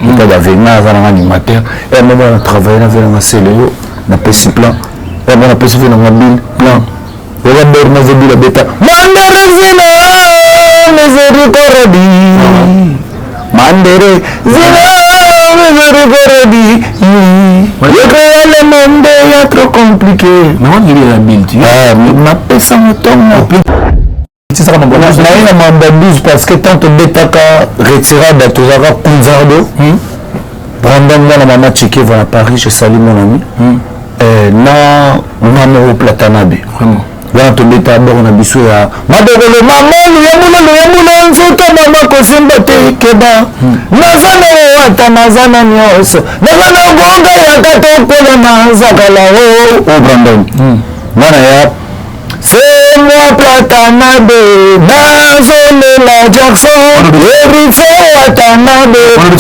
Epa bavenga aza nanga animateur. E moko na travaille na venanga sele yo napesi plan. E moko napesi ve nanga bill plan. Oza bor na ve bill abeta. Mandere zina misericordi. Mandere zina misericordi. Yeke le monde ya trop compliqué. Mais wana yebi ya bill tu. Ah, mapesa motongo. Naye na mamba 12 parce que tant tobetaka retirada tozalaka kunzardo. Brandon mwana mama Tchikeva na Paris, je salue mon ami. Na Mamoro Platanabe. Vraiment. Wana tobeta bord na biso ya madokolo mamolu ya mulolo ya mulo nzoto mama kosimba te keba. Naza na owata naza na nyonso naza na gonga yaka tokola na nzakala o o Brandon. Mwana ya C'est moi Platanabe, nazolela Jackson, Héritier Watanabe,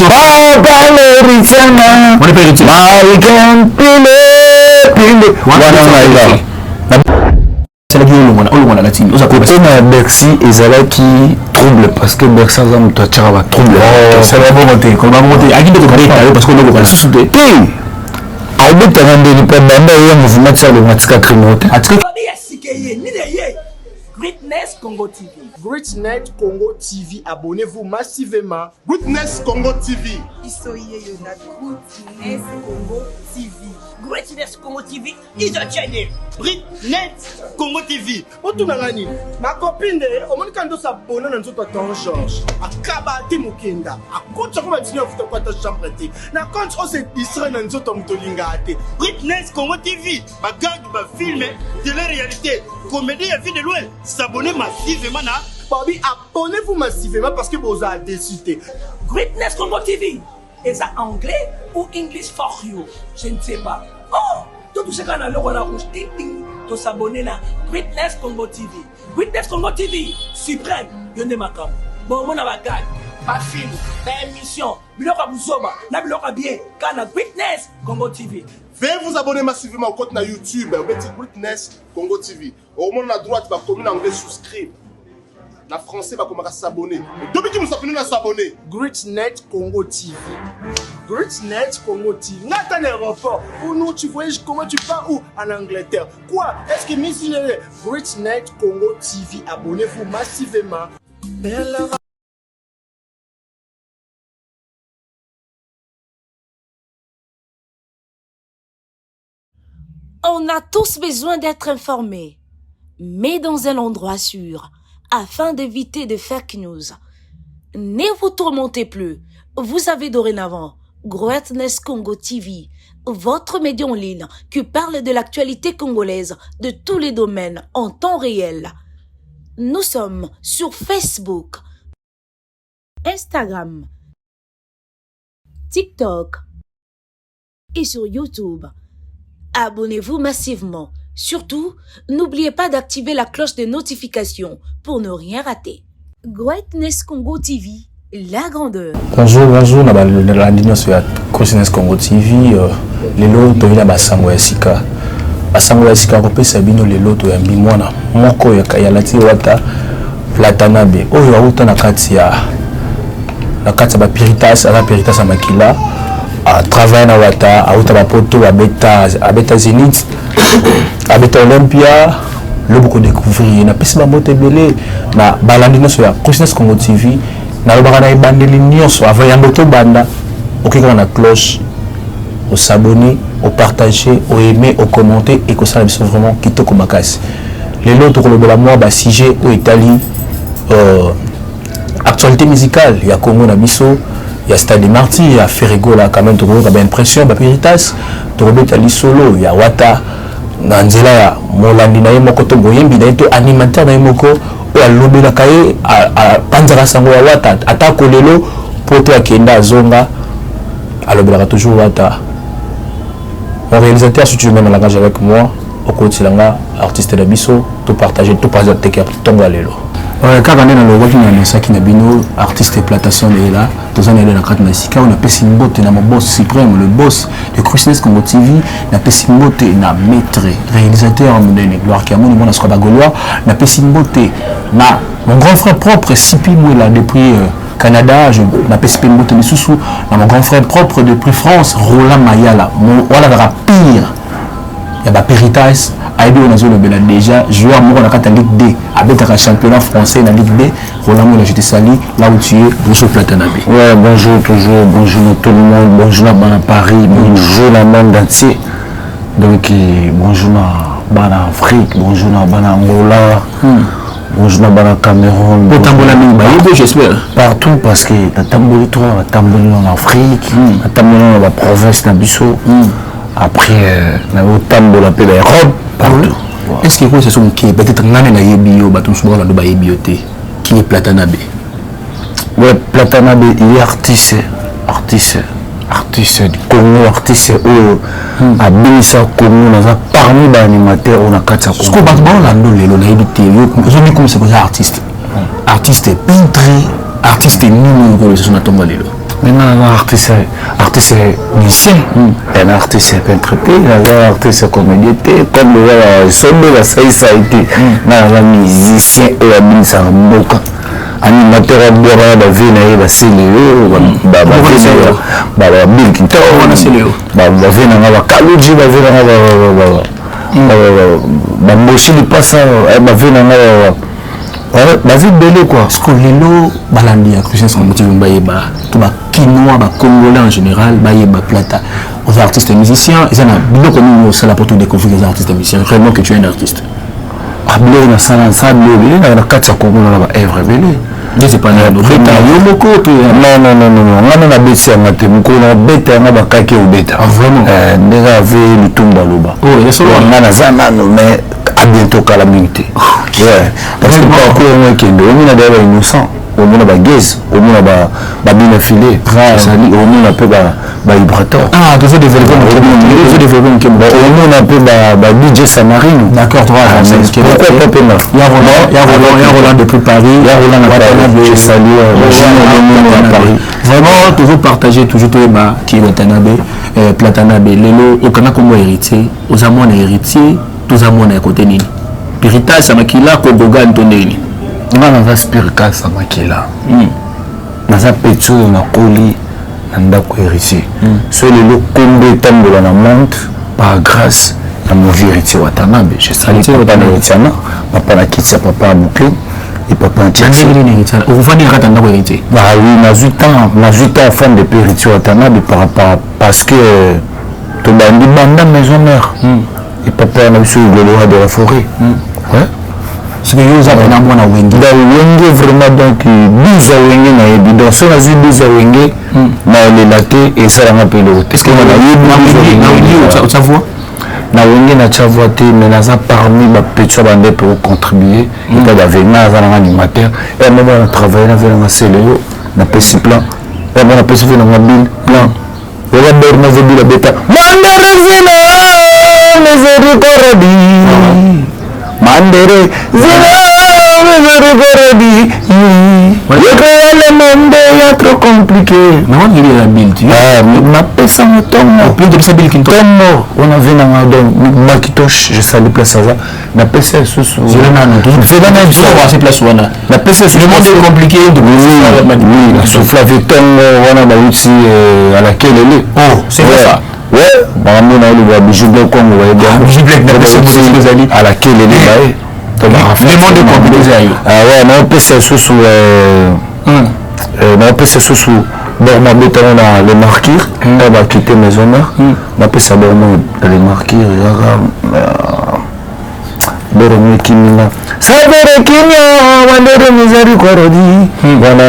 Papa l'Héritier, Mike Pile Pile, wana ngai Ezalaki olongwa na latini oza kokoma ya Bercy ezalaki trouble parce que Bercy aza moto atiaka ba trouble. Osala bongo te, koloba bongo te, aki nde kobeta yo parce que olongoka lisusu te. Te, aobetaka ndeni mpo banda ye mouvement ti alonga atika crime te. Atika Babi ya sika eye nini eye Greatness Congo TV. Greatness Congo TV, abonnez-vous massivement. Greatness Congo TV. Biso yeyo na Greatness Congo TV. Greatness Congo TV is a channel. Greatness Congo TV. Otunanga nini? Ma copine de omoni kando s'abonner na nzoto ya Ton George. Akaba te mokenda. Akotisa ko batini afuta kwa ta chambre te. Na compte o se distraire na nzoto ya moto olingaka te. Greatness Congo TV, ba gag, ba film, télé-réalité, comédie ya vie de loin. S'abonner massivement na Babi, abonnez-vous massivement parce que vous avez décidé. Greatness Congo TV. Eza anglais ou English for you? Je ne sais pas. Oh, tout ce qu'on a le roi rouge, ting ting, to s'abonner na Greatness Congo TV. Greatness Congo TV, suprême, yonde makambo. Bon, mon ba gag, ba film, ba émission, biloko ya buzoba, na biloko ya bien, kana Greatness Congo TV. Veuillez vous abonner massivement au compte na YouTube, au petit Greatness Congo TV. Au monde à droite, ba commune anglais souscrire. Na français ba komaka s'abonner. Dobiki musafini na s'abonner. Greatness Congo TV. Greatness Congo TV. Nathan aéroport. Où nous tu voyages comment tu pars où en Angleterre. Quoi? Est-ce que Miss Greatness Congo TV, abonnez-vous massivement. On a tous besoin d'être informés, mais dans un endroit sûr, afin d'éviter de fake news. Ne vous tourmentez plus, vous avez dorénavant Greatness Congo TV, votre média en ligne qui parle de l'actualité congolaise de tous les domaines en temps réel. Nous sommes sur Facebook, Instagram, TikTok et sur YouTube. Abonnez-vous massivement. Surtout, n'oubliez pas d'activer la cloche de notification pour ne rien rater. Greatness Congo TV, la grandeur. Bonjour, bonjour, na balandi nyonso ya Greatness Congo TV. Lelo toyei na basango ya sika. Basango ya sika kopesa bino lelo toyambi mwana moko ya lati wata Platanabe oyo auta na kati ya ba Piritas, aza Piritas ya makila, a travaille na wata, auta ba poto, abeta Zenith, abeta Olympia. Lobo ko découvrir na pesi ba mbote ebele na balandi nyonso ya Greatness Congo TV. Nalobaka na ebandeli nyonso avant yango tobanda, okekaka na cloche, osabonner, opartager, oaimer, ocommenter, ekosala biso vraiment kitoko makasi. Lelo tokolobela mwa ba sujet oyo etali actualité musicale ya Congo na biso, ya Stade des Martyrs, ya Ferre Gola, quand même tokoyoka ba impression ba Piritas, tokobeta lisolo ya Wata na nzela ya molandi na ye moko to moyembi na ye to animateur na ye moko oyo alobelaka ye, apanzaka sango ya Wata atako lelo po to akenda azonga, alobelaka toujours Wata. Mon réalisateur, si tu veux même langage avec moi, okotilanga artiste na biso, to partager, to partager teke tongo ya lelo. Kaka nde nalobaki na annoncaki na bino artiste Platason est là, toza na ye na kati na sika oyo napesi mbote na mon boss suprême, le boss de Greatness Congo TV, napesi mbote na maître réalisateur monene Gloire Kiamoni mwana suka ba Gaulois, napesi mbote na mon grand frère propre Sipi Mwela depuis Canada. Je napesi mpe mbote lisusu na mon grand frère propre depuis France, Roland Mayala, wana kaka pire ya baperitas, ayebi oyo nazolobela déjà, joueur moko na kati ya Ligue D, abetaka championnat français na Ligue D. Roland Mola, je te salue là où tu es. Bonjour Platanabe. Ouais, bonjour toujours, bonjour à tout le monde, bonjour à bana Paris, bonjour à monde entier. Donc, bonjour à bana Afrique, bonjour à bana Angola, bonjour à bana Cameroun. Otambola mingi, bayebi, j'espère. Partout, parce que natamboli trop, natamboli en Afrique, natamboli na baprovince na biso. Après, naotambola mpe ba Europe, partout. Est ce que ekoyesa so moke, peut-être ngane nayebi yo, bato mosusu bakolanda bayebi yo te, qui est Platanabe? Ouais, Platanabe, il est artiste, artiste, artiste du Congo, artiste oyo abimisa Congo. Naza parmi baanimateur oyo na kati ya Congo. Siko bato baolanda lelo, nayebi te, ozomikomisa koza artiste, artiste peintre, artiste nini oyo so na ntongo lelo? Maintenant, naza artiste, artiste musicien, na artiste peintre te, naza artiste comédien te, comme eza sombe basaisai te. Nga naza musicien oyo abimisaka mboka, animateur abwaka na bavie na ye, basele oyo babill Kinto, bavie nanga bakaluji, bavie nanga bamboshi lipasa, bavie nanga bavi ebele quoi. Parce que lelo balandi ya Christian Sango TV bayeba to bakinois, bacongolais en général bayeba Plata oza artiste musicien. Eza na biloko nini osala po todécouvrir eza artiste musicien, réellement que tu es un artiste? Ah, biloko nasala, nasala biloko ebele na kati ya Kongo, na baœuvre ebele. Obeta yo moko to? Non, non, non, non, nga na nabeti yanga te. Mokolo na obeta yanga, bakaki obeta. Vraiment? Ndenge ave Lutumba aloba, nga naza nano, mais à bientôt, kala mingi te. Parce que parcours yango ekende, omona deya bainnocent, omona bageze, omona babina file ezali, omona mpe baibrator. Omona mpe ba DJ Samarino. D'accord. Pourquoi pas mpe nga? Ya Roland depuis Paris. Ya Roland na Paris, je salue à Paris. Vraiment, toujours partager, toujours toyeba ki Watanabe, Platanabe. Lelo okanga kombo Héritier, oza mwana Héritier, toza mwana ya kote nini? Spiritas ya makila kogogan to ndeni? Nga naza spiritas ya makila, naza petit oyo nakoli na ndako Héritier. So lelo kombo etambola na monde par grâce ya mon vieux Héritier Watanabe. Je salue papa na Héritiana, papa na kiti ya papa ya Bouclé et papa. Ovandi na kati ya ndako Héritier? Bah oui, nazwi temps, nazwi temps fan depuis Héritier Watanabe par, par, parce que tobandi banda maison mère et papa na biso le roi de la forêt. Ouais. Soki yo oza mpena mwana Wenge? Da Wenge vraiment, donc 12 ya Wenge nayebi. Donc so nazwi 12 ya Wenge, naolela te, esalanga mpe eloko te. Otya voix? Na Wenge natya voix te, mais naza parmi bapetits oyo bande mpe ocontribue epa bavenga. Aza nanga animateur e moko na travaille na ve nanga sele oyo napesi plan e mo napesi ve nanga bil plan oza bor nazobila beta mandere zina misericordi, mandere zina misericordi yekeyale monde ya trop compliqué. Mais wana yebi ya bill tu Napesa motongo. Topesa bill kinto. Tongo wana ve nanga, donc Makitosh, je salue place aza, napesa lisusu. Place wana. Napesa. Le monde est compliqué. Oui, nasouffle avec ntongo wana bauti alakelele. Oh, c'est vrai ça? Ouais, makambo na oloba Bijou Black Congo bayebi. Bijou Black, napesa ezali alakelele baye. Le monde est compliqué eza yo. Ouais, naopesa lisusu, naopesa lisusu Borma betango na le Marquir oyo bakite maison mère. Napesa Borma na le Marquir, ezaka boromo ekiminga savere kimia wandere misericordi wana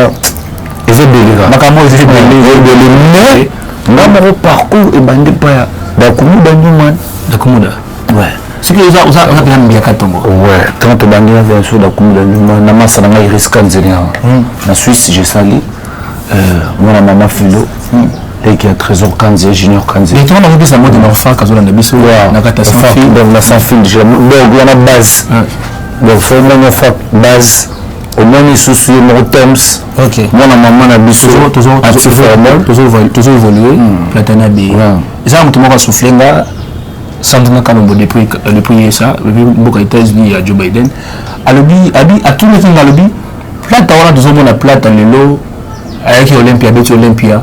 eza ebele kaka. Makambo eza ebele. Ebele, mais nga moko parcours ebandi mpa ya Dakumuda Newman. Dakumuda. Ouais. Soki oza mpena mbiaka ntongo. Ouais, quand tobandi na version Dakumuda Newman na masa na ngai Riska Nzeli na Suisse, je salue mwana mama Philo, leki ya Trésor Kanze, Junior Kanze. Mais tokona kopesa mbote na Ofak azolanda biso na kati ya sans fil. Donc na sans fil, donc wana base, donc fo omoni Ofak base, omoni lisusu ye moko Toms, mwana mama na biso. Tozo évolue. Platanabe, eza na moto moko asouffle nga, Sandrina Kalombo depuis ça, depuis mboka États-Unis ya Joe Biden. Alobi abi atunaki nga, alobi Plata wana tozomona Plata lelo. Ayaki Olympia, abeti Olympia,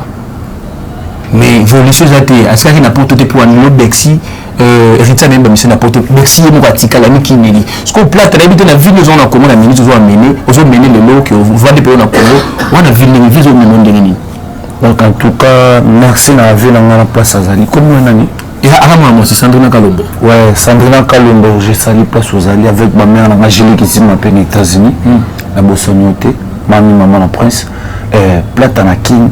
mais évolution eza te. Asikaki na poto te mpo anilo Bercy. Héritier amemi bamisi na poto, Bercy ye moko atikala mikineli. Sikoyo Plata, nayebi te na ville oza na Congo, na minute ozo amene, ozomene lelo ke ovandi mpe oyo na Congo wana, ville ndenge ville ezomema ndenge nini? Donc en tout cas, merci na vie na nga na place azali. Komi nani? Aka mwana mwasi Sandrina Kalombo. Ouais, Sandrina Kalombo, je salue place ozali avec ma mère na nga Julie Kizima mpe na États-Unis. Na bosoni yo te, mami, mama na prince. Plata na King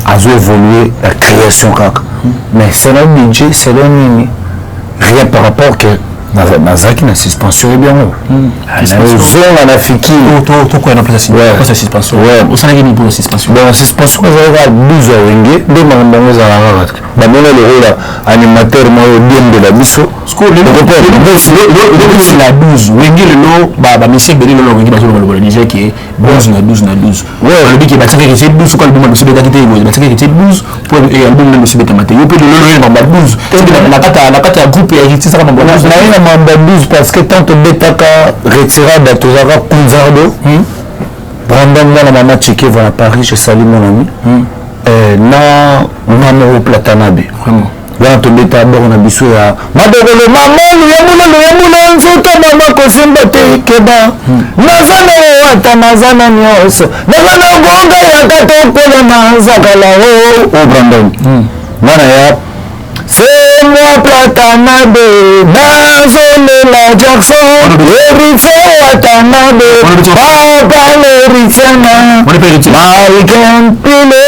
azo évoluer la création kaka, mais selon budget, selon nini, rien par rapport que nazalaki na suspension. Oyebi yango, nazonga na fikiri. Tokoya na place ya suspension. Osalaki nini mpona suspension? Bon, suspension ezalaki kaka 12 ya Wenge nde makambo yango ezalaka kaka bamona lokola animateur moko odiembela biso. La 12 Wenge lelo, bamisi ebele lelo Wenge bazoloba lokola déjà ke 12 na 12 na 12. Balobi ke batiaki Héritier 12 soki album liboso ebetaki te, batiaki Héritier 12 po album na liboso ebetama te. Yo mpe lelo oyo mambo ya 12 na kati ya groupe ya Héritier, saka mambo ya 12. Naye na mambo ya 12 parce que tant tobetaka Retirada, tozalaka Kunzardo, Brandon, mwana mama Chikeva na Paris, je salue mon ami, na nga moko Platanabe. Wana tobeta boko na biso ya madokolo mamolu ya mulolo ya mulo nzoto mama kosimba te keba naza na owata, naza na nyonso, naza na gonga yaka tokola nazakala o Brandon mwana ya c'est moi Platanabe, nazolela Jackson, Héritier Watanabe, papa l'Héritier na Maiken pile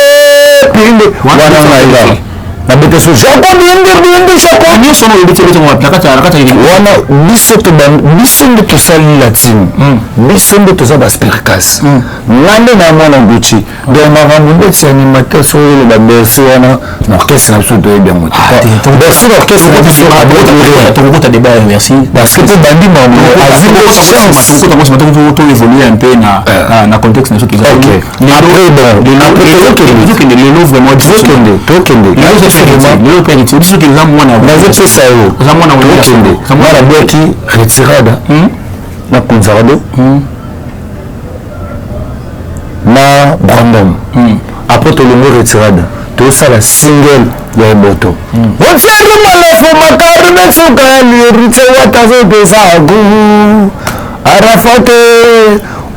pile wana ngai nabete so Jaco bindi bindi Jaco. Nyonso wana obeti obeti na kati wana. Biso nde tosali la team, biso nde toza baspercas, nga nde na mwana Gucci. Donc makambo ndeti animateur soki oloba Bercy wana na orchestre na biso, toyebi yango te. Bercy na orchestre na biso. Tokokota débat ya Bercy. Parce que mpo bandi mambo azwi chance. To évoluer un peu na contexte na biso toza. Après, bon, tozokende lelo vraiment. Tozokende, tokende. Lelo mpe Héritier, biso soki eza mwana. Nazopesa yo. Oza mwana. Tokende mwana bwaki Retirada na Kunzardo na Brandon. Après tolongo Retirada, tozosala single ya Eboto otieri malafu makari metsukali Héritier watazopesaku arafate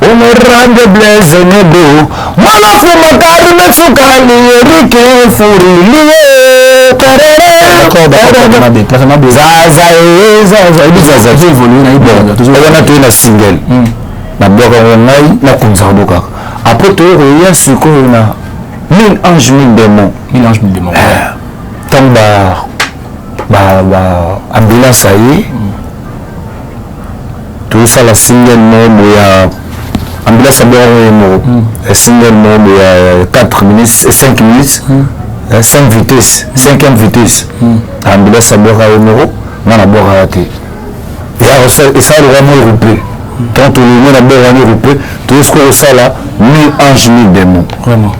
honorable Blaise Nebo malafu makari metsukali Erike furilie zaza zaza ebi zaza wana. Toye na single nabwaka yango ngai na Kunzardo kaka. Après toye koya sikoyo na Mille anges mille démons. Mille anges mille démons. Ntango ba ambulance aye, tozosala single moko boye ya ambulance, abwaka ye moko single moko boye ya 4 minutes, 5 minutes, 5 vitesse, 5e vitesse. Ambulance abwaka ye moko, nga nabwakaka te. Esala lokwa mo roupe. Tant tolongo na bord wana roupe, toye sikoyo kosala Mille anges mille démons.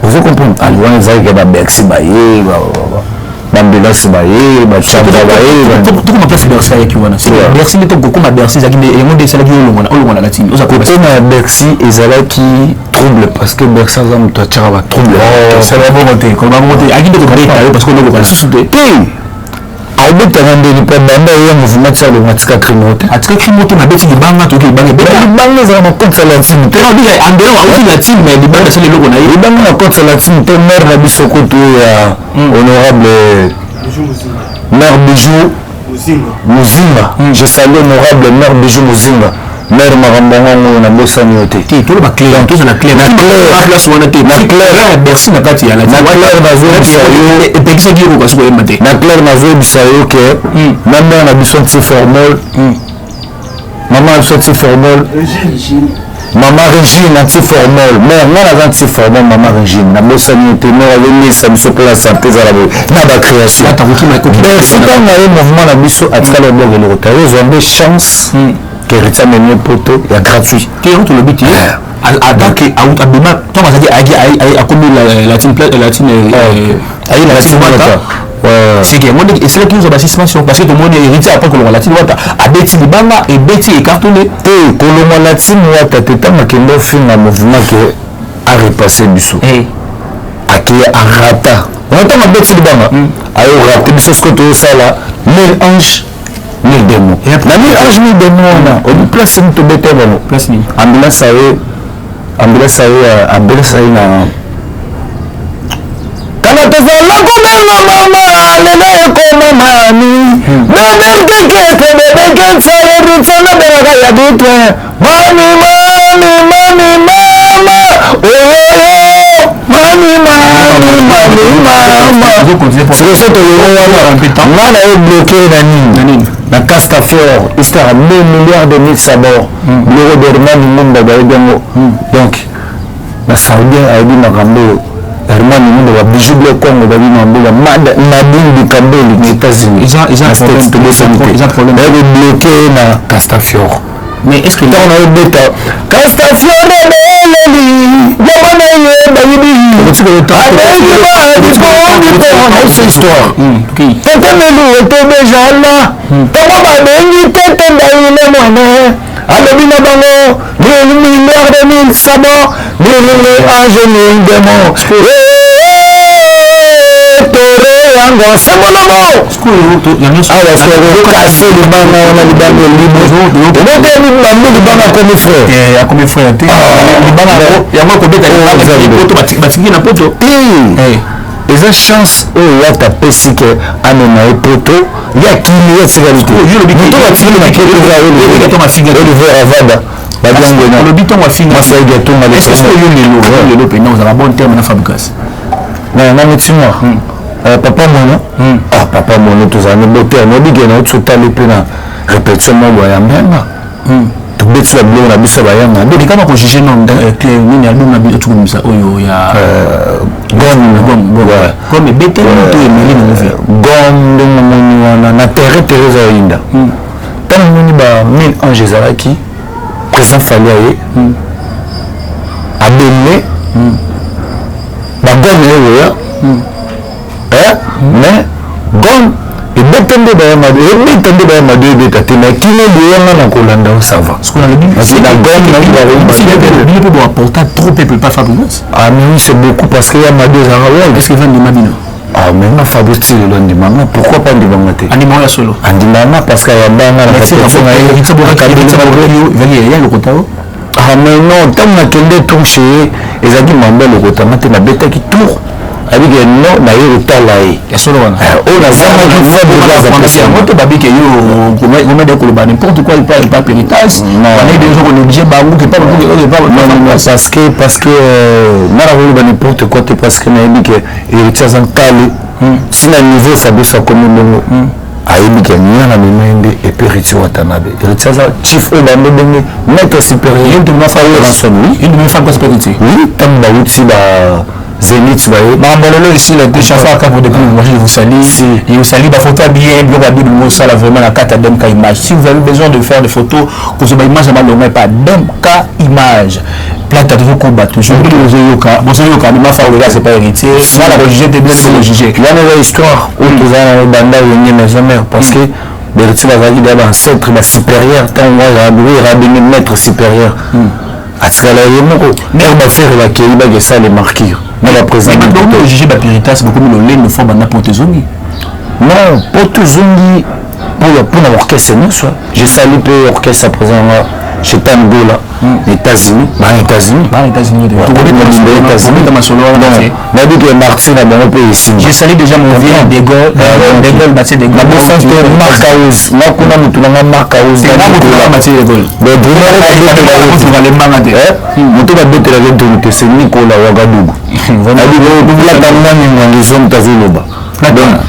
Ozo comprendre? Ali wana ezalaki ke babercy baye, baambulance baye, bachamba baye. Tokoma place Bercy ayaki wana. Bercy nde tokokoma. Bercy ezalaki nde yango nde esalaki olongwa na tini. Kokoma ya Bercy ezalaki trouble parce que Bercy aza moto atiaka batrouble. Osala bongo te, koloba bongo te. Ayaki nde kobeta yo parce que olongoka lisusu te. Te, abetaka ndeni mpo banda ye mouvement ti alonga, atika crimo te. Atika crimo te, nabeti libanga, toyoki libanga ebeta. Libanga ezala na compte ya la team te. Andelo auti la team, mais libanga esali eloko na ye. Libanga na compte ya la team te. Maire na biso kutu ya honorable maire Bijou Muzinga, je salue honorable maire Bijou Muzinga, maire makambo yango nabosani yo te. Te, toloba clair, tozala clair na place wana te. Na clair ya Bercy na kati ya na clair nazoyebisa yo. Epekisaki yo koka soki oyemba te. Na clair nazoyebisa yo ke na mare na biso nti formol, mama na biso nti formol, mama Régine anti formol, mare nga naza anti formol. Mama Régine, nabosani yo te. Mare azolesa biso mpo na santé ezala boye na bacréation. Bercy ntango aye mouvement na biso, atikala obloke eloko te. Ayozwa nde chance ke Héritier amemi poto ya gratuit. Te, yango tolobi te. Atake abima ntango azalaki, ayaki, akomi latine, latine aye na latine wata, c'est que yango nde esalaki ozwa basuspension parce que tomoni Héritier après kolongwa latine wata, abeti libanga, ebeti, ecartonné. Te, kolongwa latine wata te. Ntango akende ofinga mouvement ke arepasse biso. Akeye arata wana ntango abeti libanga, ayo rate. Biso sikoyo tozosala 1000 ange 1000 démon. Na 1000 ange 1000 démon wana, obi place nini tobeta bango? Ambulance aye, ambulance aye, ambulance aye na kala. Tozala kobenga mama, lelo ekoma mami bebe kekete bebe kensale ritsana bengaka ya bitwe mami mami mami mama oyoyo mami mami mami mama. Sikoso tolongo wana, nga na ye bloqué na nini, na Castafiore, histoire ya 2 milliards de mille sabord, biloko Berman Ngumba bayebi yango. Donc na saoudien ayebi makambo oyo, Herman Ngumba, babijou bleu Congo bayebi makambo oyo, Nadine Bikambeli na États-Unis, na States, tobosani te, bayebi bloqué na Castafiore. Mais est-ce que ntango naobeta Castafiore, beleli yango na ye, bayebi abengi badipondipon histoire tetemelu etobejala. Ntango babengi tete ndaile mwane, alobi na bango mille milliard de mille sabord, mille ange mille démon, tore yango sembolongo. Awa sikoyo libanga wana, libanga elimo obeteli bambi, libanga akomi frère. Akomi frère te, libanga yango akobeta poto, batiki na poto. Te, eza chance oyo yata apesi ke amema ye poto, ye akimi, ye atikali te. Moto batiki na poto eza Oliver Avada. Olobi ntongo afinga. Masaidi atonga. Est-ce que yo lelo mpenza ozala bon terme na Fabrigas? Na métier noir, papa mono, ah, papa mono, tozala na bon terme. Oyebi ke nauti otali mpe na répétition moko ya mbenga, tobeti ba biloko na biso bayanga. Ndenge kama kojuge non nini, album na biso tukomisa oyo ya Gom. Gom ebeteli to emeli nango ve? Gom, ndenge omoni wana na terrain, terrain eza oyinda. Ntango omoni ba 1000 ange ezalaki président Fally, aye abemme bagome eyoya, mais gom ebeta nde bayama, ebeta nde bayama do ebeta te, mais kino boyanga na kolanda o, ça va. Parce que na gom bino mpe boapporta trop peuple pas Fabrigas. Ah mais oui, c'est beaucoup, parce que ya mado ezalaka well. Est ce que va ndima bino? Ah mais nga Fabrice ti lelo andimanga, pourquoi pas andimanga te? Andimanga ya solo? Andimanga parce que ayambanga na répétition na ye. Ya lokota o? Ah mais non, ntango nakende tour chez ye, ezalaki mambo ya lokotanga te. Nabetaki tour, abike non, naye kotala ye. Ya solo wana? Oyo nazangaki. Fabrigas yango te, babike yo komede koloba n'importe quoi epa péritage wana, ebi ozo konégliger bango ke Parce que nga na koloba n'importe quoi te, parce que nayebi ke héritier aza nkale si na niveau Fabrice akomi bongo, ayebi ke nga na mema ye nde. Et puis héritier Watanabe, héritier aza chief oyo bando ndenge maître supérieur. Oui. Oui, ntango bauti ba Zénith baye. Makambo lelo esila te. Chafa Kapo depuis, moi je vous salue. Si. Je vous salue. Bafoto bien, biloko ya bible mosala vraiment na kati ya DMK Image. Si vous avez besoin de faire des photos, kozwa baimage ya malonga epa DMK Image. Plata, tozokoba toujours, bozoyoka, bozoyoka mema Fabrigas, c'est pas héritier nga na kojuge te, bien kojuge. Wana eza histoire oyo tozala na banda Wenge Maison Mère, parce que héritier bazalaki deya baancêtre, basupérieur. Ntango abenge maître supérieur, atikala ye moko ere bafere bakei bakesala marquire na baprésident. Juge bapiritas bokomi lolendo fo banda poto ezongi. Non, poto ezongi mpona orchestre nyonso. Je salue mpe orchestre président nga Chetan Gola na États-Unis, bana États-Unis. Bana États-Unis. Tokobeta masolo wana. Nayebi ke martyr na bango mpe esimba. Je salue déjà mon vieux De Gaulle, De Gaulle, Mathieu De Gaulle. Nabosani te Mark House nga kuna, motu nanga Mark House. Mathieu De Gaulle. Moto babetelaka drum te, c'est Nicolas Wagadugu. Nayebi mwani ngwangi so moto azoloba.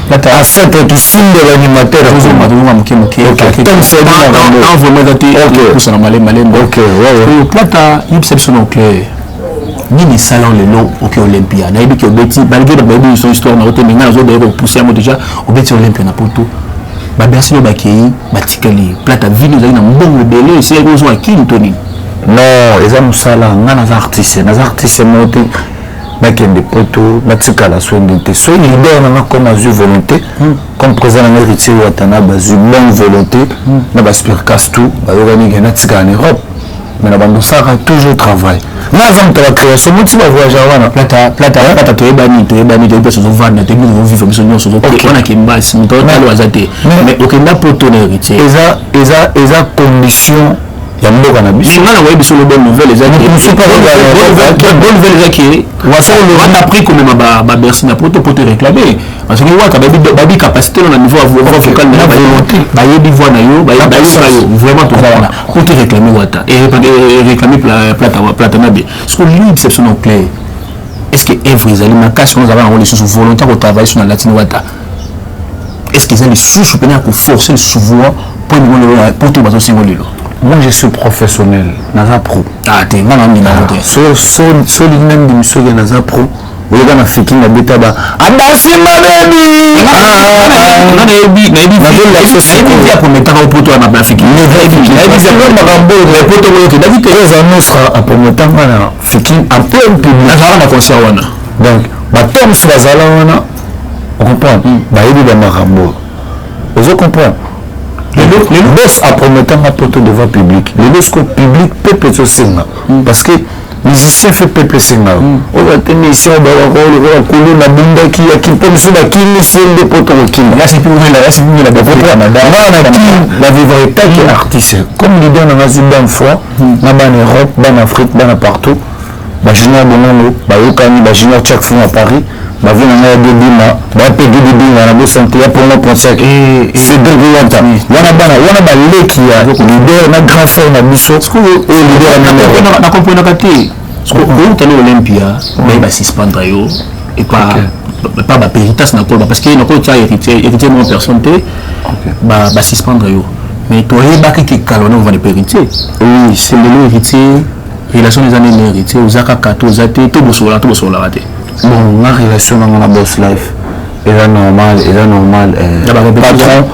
Donc ancêtre kisimbe l'animateur. Tozonga moke moke vraiment, eza te pusana malembe malembe. Plata, yebisa biso na clair, nini esala lelo oke Olympia? Nayebi ke obeti, malgré bato bayebi biso histoire na yo te, mais ngai nazodaye kopousse yango. Déjà obeti Olympia na poto, babersi oyo bakei batikali. Plata, vino ezali na mbongo ebele, esilaki ozwa kini to nini? Non, eza mosala. Ngai naza artiste, naza artiste moko te nakende poto natikala so nde te. Soki leader nanga comme azwi volonté, comme président nanga héritier Watana bazwi bonne volonté na baspircas tout, bayokani ke natikala na Europe. Mais na bando osalaka toujours travail. Nga aza moto ya bacréation, moti bavoyage wana. Plata, Plata, Plata, toyebani, toyebani, toyebi place ozovanda, toyebi ozovivre, biso nyonso wana kembasi, moto otalo aza te, mais okenda poto na Héritier. Eza condition ya mboka na biso. Nga na koyebi biso lo, bonne nouvelle eza, bonne nouvelle eza ke Wata après komema baBercy na poto, poto réclamé, parce que Wata bayebi capacité na niveau ya voix vocale na bayebi voix na yo, bayebi yo vraiment. Toza wana, poto réclamé Wata et réclamé Plata, Plata na be. Parce que lui, exception clair, est-ce que œuvre ezali makasi wana, ozalaka yango lisusu volonté kotravailler sur na latine Wata? Est-ce que eza lisusu pene ya koforcer lisusu voix po ebimo lelo po to bazosengo lelo? Moi, je suis professionnel, naza pro. Ah te, nga na ndima yango te. So olingi na ndimi soki naza pro, oyoka na feki nabeta ba adasimba bebi. Nga nayebi, nayebi aprometaka opoto wana na fiki. Makambo oyo poto oyo okendaki te. Eza Nostra aprometanga na fiki en plein public. Nazalaka na concert wana. Donc bato mosusu bazala wana, ocomprendre, bayebi bamakambo, ozo comprendre. Boss aprometanga poto devant public. Lelo siko public, peuple ezosenga, parce que musicien fait peuple esenga oyo te. Musicien oyo lokola kulu nabundaki yaki mpo mosusu bakimisi ye nde poto kokima. Nga na ki na vivre etaki artiste comme leader nanga zwi bonne foi na bana Europe, bana Afrique, bana partout, bajunior Bongongo bayokani, bajunior Chak Fou à Paris, bavi na ngai ya Debima, bape Debinga na bosante ya Pongo Pontiac, Cédric Wata wana, bana wana baleki ya leader na grand frère na biso oyo leader. Nakomprenaka te, outali Olympia, baye basuspendre yo epa bapéritas na koloba, parce que nakotia Héritier, Héritier moko personne te, basuspendre yo, mais toyebaki ke kala wana ovanda Héritier. Oui. C'est lelo Héritier, relation eza nini? Héritier oza kaka to oza te, to bosololaka, to bosololaka te? Bon, nga relation nanga na Boss Life eza normal, eza normal. Patron,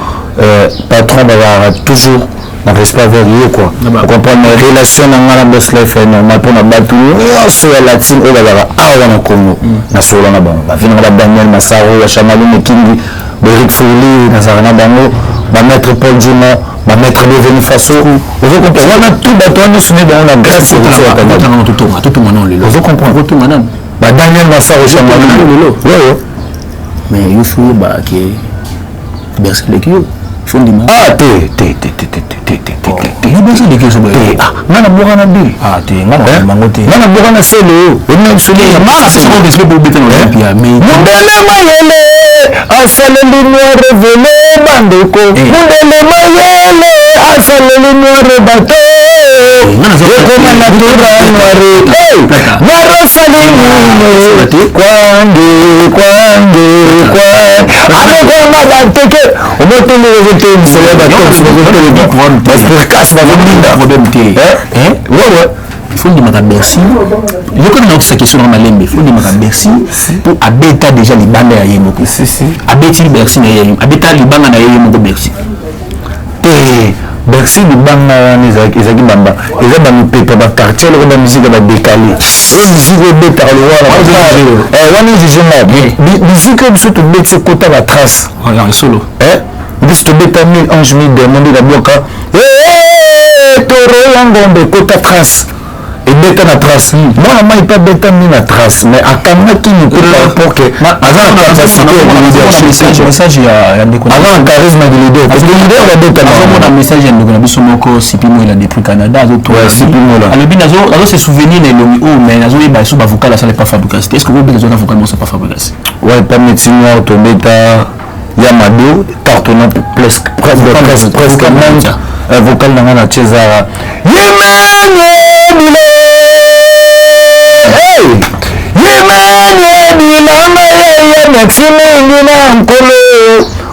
patron bazalaka toujours na respect vers ye, quoi, ocomprendre. Mais relation na nga na Boss Life est normal mpona bato nyonso ya latine oyo bazalaka awa na Congo. Nasolola na bango, bavi nanga, badaniel Masaro, bachamali Mekindi, baeric Fourli, nazalaka na bango, bamaître Paul Juma, bamaître Deveni Faso, ozo comprendre. Wana tout bato wana nyonso nde bango na grâce. Totonga nano lelo. Ozo comprendre. Totonga nano. Badaniel Masaro, Chamali. Lelo. Mais yo faut oyeba ke Bercy eleki yo, faut ndima. Ah te, te, te, te, te, te, te, te, te. Yo Bercy eleki yo so boye. Ah, nga na boka na bile. Ah te, nga na bango te. Nga na boka na sele oyo olinga biso. Nga na pesa respect po obeta na Olympia, mais Mundele mayele asaleli noire vele, bandeko, mundele mayele asaleli noire bato ekoma natura noire noire osali nini kwange kwange kwange alokoma bateke omoteli ozotemisela bato bazotelema baspirkas bazobinda. Problème te. Wewe. Faut ndimaka Bercy, yokoki naokisa question nanga malembe. Faut ndimaka Bercy mpo abeta déjà libanda ya ye moko, abeti Bercy na ye, abeta libanga na ye ye moko Bercy. Te, Bercy libanga wana ezalaki bamba, eza bamipepe baquartier loko bamusike ya badécalé oyo, musike obetaka lowana wana juge nga musike oyo biso tobeti ekota batrace. Solo. Biso tobeta mille ange mille démon nde nabwaka toro ya ngombe ekota trace, ebeta na trace. Mwana mai mpe abeta mi na trace, mais akangaki mpe par rapport ke aza na capacité ya leadership. Message ya ndeko. Aza na charisme ya leader, parce que leader babeta. Azomona message ya ndeko na biso moko Sipi Moela depuis Canada. Sipi Moela. Alobi nazo se souvenir na elongi oyo, mais nazoyeba so bavocal asala pa Fabrigas te. Est ce que obeta zoka vocal mosa pa Fabrigas? Ouais, pa Médecine Noire tobeta ya Mado cartonnant presque, presque, presque même vocal nanga na tie ezaka yimenye bile yimenye bilanga yeye. Merci mingi na nkolo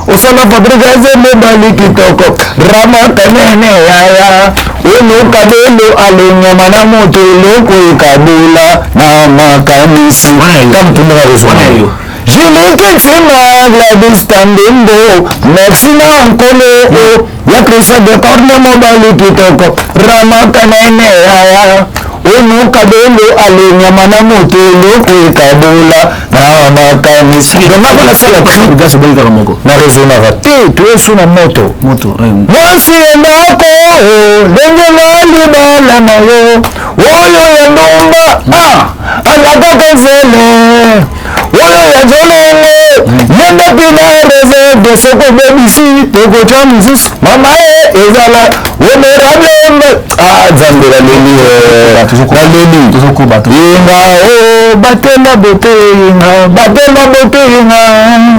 osala Fabrigas, mobali kitoko ramakanene yaya olokabelo alonyama na moto eloko ekabula na makanisi kamutumaka kozwa Julie Gladys Tandembo. Merci na nkolo ya Christian de Corne, mobali kitoko ramakanene yaya. Onokabelo ale nyama na moto eloko ekabola na makanisi. Donc nga nasala cri. Gaz obali kaka moko. Na raisonnaka te, toyesu na moto. Moto. Mwasi ya ndako, ndenge nga libala na yo oyo ya ndumba, alakaka nzele oyo ya jolongo yenda mpina réserve. Soki obebisi, tokotya mosusu. Mama ye ezala honorable. Nzambe, naleli, naleli. Tozokoba. Yenga o batela bote, yenga batela bote, yenga.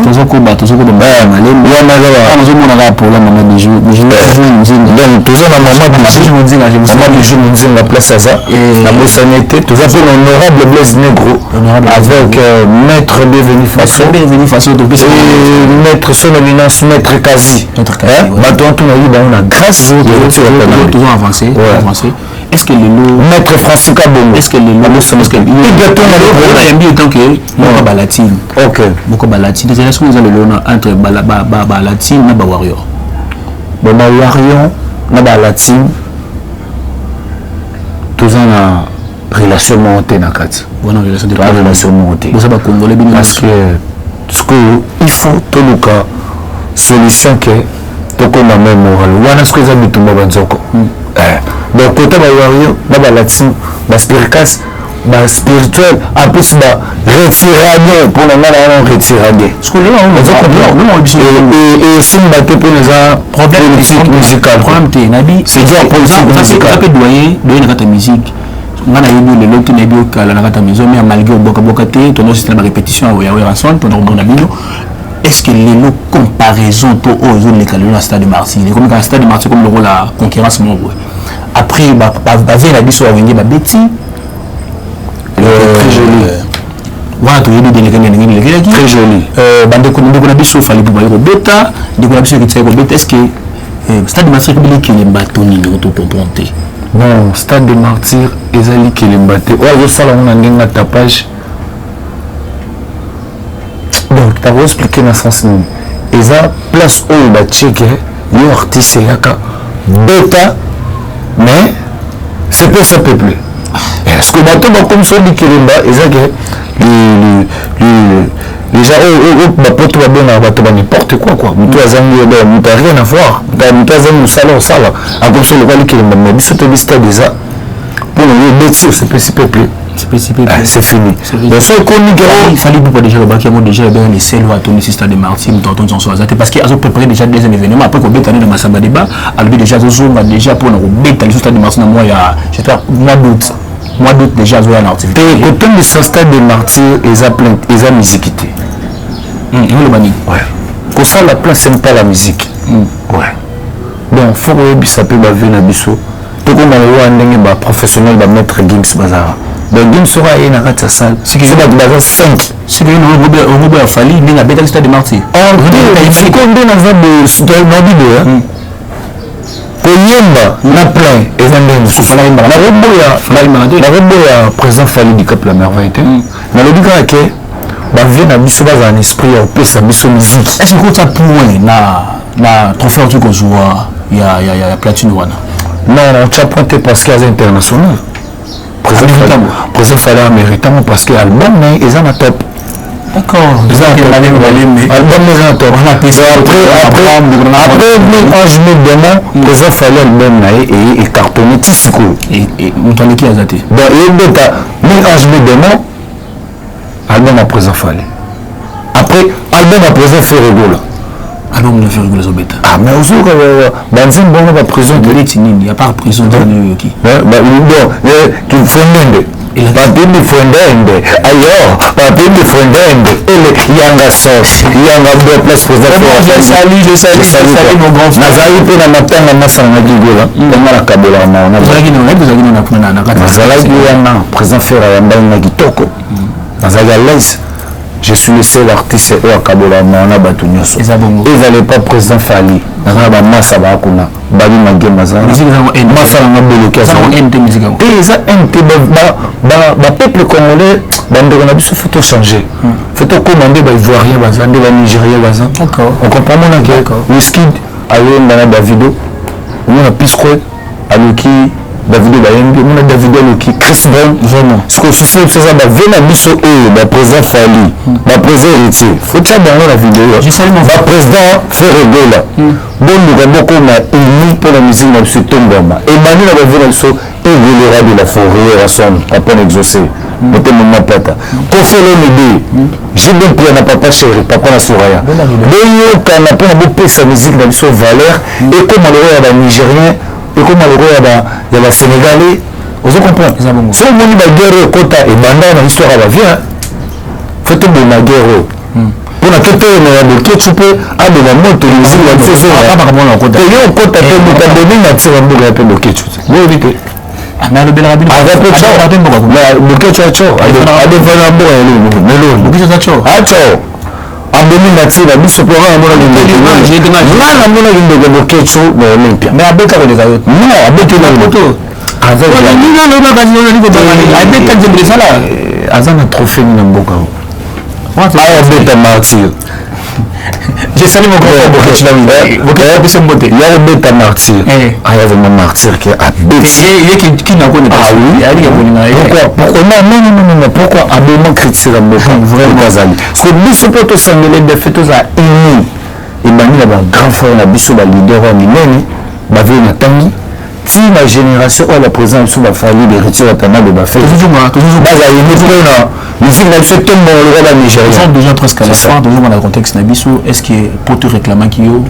Tozokoba, tozokoba malembe. Wana kaka. Nazomona kaka pola mama Bijou, Bijou Nzinga. Donc toza na mama Bijou. Monzinga. Mama Bijou Monzinga, place aza, nabosani te. Toza mpe na honorable Blaise Negro avec maître Bienvenu Faso. Bienvenu Faso, topesi. Et maître, son éminence maître Kazi. Maître Kazi. Bato wana tonayebi bango na grâce. Toujours avancé, avancé. Est ce que lelo Maître Francis Kabongo. Est ce que lelo, est ce que nayambi autant que moko balatine? Ok. Moko balatine, ezali soki eza lelo na entre balatine na bawarrior. Bon, bawarrior na balatine, toza na relation moko te na kati. Wana relation te? Toza relation moko te. Boza bacongolais bino. Parce que sikoyo il faut toluka solution ke tokóma même moral wana. Sikoyo eza bitumba banzoko. Donc kota bawario na balatine, baspiricas, baspirituel, en plus baretirade. Mpona nga na wana, retirade esimba te mpona eza politique musicale. Problème te, nabi. C'est guerre politique musicale. Mpe doyen na kati ya musique, nga nayebi lelo te, nayebi okala na kati ya maison, mais malgré obwakaboka te, tonosisala barépétition ya Werrason, tona komona bino. Est ce que lelo comparaison to oyo ezoleka lelo na Stade Martyr, ekomi kaka Stade Martyr comme lokola concurrence moko boye après bave na biso bawenge babeti? Très joli. Wana toyebi deleke ndenge ndenge elekelaki. Très joli. Bandeko, ndeko na biso Fally mpo baye kobeta, ndeko na biso ekitisa kobeta. Est ce que Stade Martyr ekomi likelemba to nini? To comprendre te. Non, Stade de Martyr eza likelemba te. Oyo azosala yango na ndenge ya tapage, donc nakoexpliquer na sens nini. Eza place oyo batieke yo artiste, eyaka beta, mais c'est pas ça, peuple. Est ce que bato bakomisa likelemba? Eza ke déjà oyo bapoto babengaka bato ba n'importe quoi quoi. Moto azangi, moto a rien à voir, moto azangi mosala, osala akomisa lokwa likelemba. Mais biso toyebi stade eza mpona yo obeti, osepesi peuple. C'est fini. Donc so ekomi ke Fally Ipupa déjà lobaki yango déjà, ebenga le seul oyo atondisi Stade de Martyr, moto atondi nyonso aza te, parce que azopréparé déjà deuxième événement après kobeta nde na Masamba Débat. Alobi déjà azozonga déjà mpona kobeta lisusu Stade de Martyr na mois ya, j'espère, mois d'août. Mois d'août déjà azoya na activité. Te, kotondisa Stade de Martyr eza plein, eza musique te. Oloba nini? Kosala plein, c'est pas la musique. Ouais, donc faut koyebisa mpe bave na biso, tokoma lokola ndenge baprofessionnel, bamaître Gims bazalaka. Donc Gims soki aye na kati ya salle, soki bato baza 5. Soki okoboya Fally ndenge abetaki Stade de Martyr? Sikoyo nde naza nabi boya, koyemba na plein eza ndenge mosusu. Nakoboya président Fally Dicap la Merveille te. Nalobi kaka ke bavie na biso bazala na esprit ya kopesa biso musique. Est ce que okotya point na trophée otoki kozwa ya platine wana? Non, otya point te, parce que aza international. Président Fally améritango, parce que album na ye eza na top. Album eza na top. Après mille ange mille démon, président Fally, album na ye eye ecartonné ti sikoyo. Moto aleki aza te. Donc eyebeta mille ange mille démon, album ya président Fally, après album ya président Ferre Gola. Album na Ferre Gola ezobeta. Ah, mais ozoyoka banzembo wana baprison te. Neti nini, à part prison nini oyoki? Donc fondende, bapimbi fondende, ayo bapimbi fondende, ele yanga sos yanga do place président. Nazali mpe na matanga masanga Gigola, ntango nakabolaka mawa. Nazalaki wana, président Ferre ayambaki na kitoko, nazalaki à l'aise. Je suis le seul artiste oyo akabolaka mawa na bato nyonso. Ezali pas président Fally, naza na bamasa baa kuna, babi magema masa nanga boloki te. Eza nt bapeuple congolais, bandeko na biso, faut tochanger, faut tokóma nde baivoirien baza, nde banigérien baza. On comprend monake Wizkid ayemba na Davido, omona P-Square aluki. Davido bayembi, omona Davido aloki Chris Brown. Vraiment. Sikoyo souci na biso eza ba vieux na biso oyo, ba président Fally, ba président Héritier, faut tia bango na video. Je salue mon Ba président Ferre Gola, boluka bokoma uni mpo na musique na biso etombwama. Ebandi na ba vieux na biso Evolera de la forêt, Werrason, papa na exaucé, motema mapata, Koffi Olomide, JB Mpiana, papa chéri, papa na Soraya. Boyokana mpona bopesa musique na biso valeur, ekoma lokola ya ba Nigérien, ekoma lokola ya ba Sénégalais. Ozo comprendre? Eza bongo. Soki omoni ba guerre oyo ekota ebanda na histoire ya ba vieux, faut toboma guerre oyo mpona totelemela Boketshu mpe aboma moto musique na biso ezonga. Ah, makambo wana okota. Te, yo okota te, moto abomi nature ya mboka ya mpe Boketshu te, boyebi te. Ah, mais alobelaka bino. Aza mpe Alobelaka mpe mboka kuna. Boketshu aco adefana mboka ya elongi melongi. Boketshu aza tshor. Aco abomi nature na biso mpo nga namonaki ndeko, nga namonaki ndeko Boketshu na Olympia. Mais abeta koleka yo. Non, abeti na Poto. Aza Nini alobaka nini kobanga nini? Abeta nzembo esala. Aza na trophée nini na mboka oyo aya beta Martyr? Je salue mon grand frère Boketshu na wili. Boketshu apesi mbote. Ya kobeta Martyr, aya vraiment Martyr ke abeti. Ye kina kone. Ah oui. Ayali ya kolinga ye. Pourquoi, pourquoi? Non, non, non, non, non, pourquoi aboma critique ya mboka? Vraiment azali parce que biso mpo tosangela defe, tozala uni. Ebandi na bagrand frère na biso, baleader oyo minene, bavie na ntangi ti na génération oyo, baprésident na biso, baFally, Héritier Watanabe, bafe bazala uni mpona musique na biso etombongo lokola banigérien. Nous sommes déjà presque à la C'est ça. fin, toujours dans le contexte na biso. Est-ce que pour te réclamer yo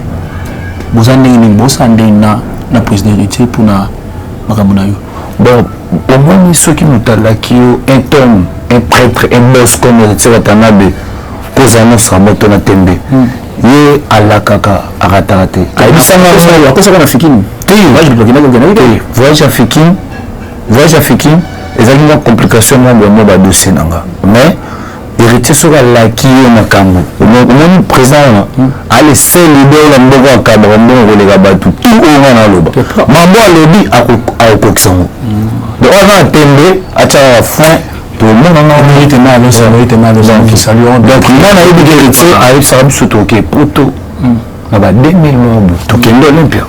boza ndenge nini, bosala ndenge na président Héritier mpona makambo na yo? Bon, omoni, soki moto alaki yo, un homme, un prêtre, un boss comme Héritier Watanabe, kozala nyonso moto na tembe, ye alakaka, akataka te. Ayebisanga Akosaka na Fikini. Te. Te, voyage ya Fikine, voyage ya Fikine ezalaki mwa complication, mwa boye, mwa badossier na nga. Mais Héritier, soki alaki ye makambo, omoni président wana ale seul leader na mboka akabaka mbongo koleka bato tu oyo nga na aloba. Mambo alobi, akokokisa yango. Donc oyo aza na tembe, atiaka fin, tomonanga. Donc nga nayebi ke Héritier ayebisaka biso toke Poto na ba 2000 mobu, tokende Olympia